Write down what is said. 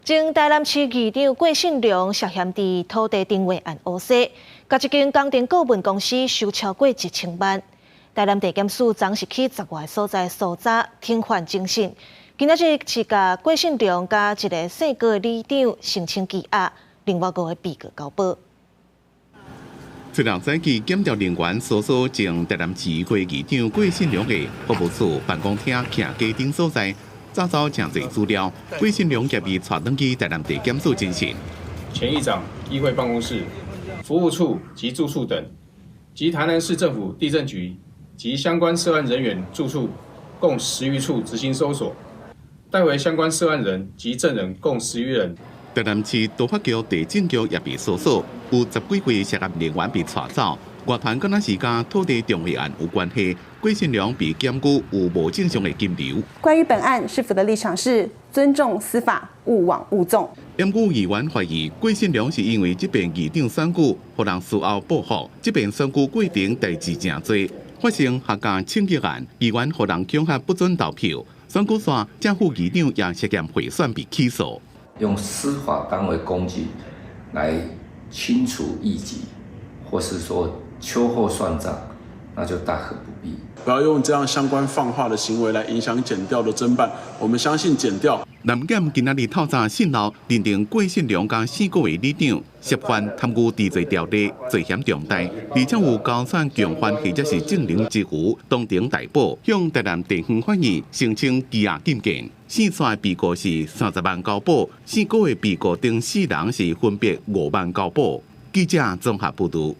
前台南市議長郭信良涉嫌佇土地重劃案烏西，共一間工程顧問公司收超過1000萬。台南地檢署昨是去十外所在搜查停犯偵訊，今仔日是共郭信良佮一个姓郭的里長申請羈押，另外五个被告交保。昨昏早起，檢調人員搜索前台南市議會議長郭信良的服務處辦公廳、徛家等所在，查走誠濟資料。郭信良也被帶轉去台南地檢署偵訊。前議長、議會辦公室、服務處及住處等，及台南市政府地政局及相關涉案人員住處共10餘處執行搜索，帶回相關涉案人及證人共10餘人。台南市都發局地政局也被搜索，有十幾位涉案人員被帶走。外傳敢若是佮土地重劃案有關係，郭信良被檢舉有無正常的金流。關於本案，市府的立場是尊重司法，勿枉勿縱。毋過議員懷疑郭信良是因為這遍議長選舉，予人事後報復。這遍選舉過程代誌誠濟，發生客家槍擊案，議員予人恐嚇不准投票。選舉煞，正副議長也涉嫌賄選被起訴。用司法當為工具來清除異己，或是說秋後算賬，那就大可不必。不要用這樣相關放話的行為來影響檢調的偵辦。我們相信檢調。南檢今仔日透早訊後，認定郭信良佮四個位里長涉犯貪污治罪條例，罪嫌重大，而且有勾串共犯或者是證人之虞，當庭逮捕，向台南地方法院申請羈押禁見。四名被告是30萬交保，四個的被告等四人是分別5萬交保。記者綜合報導。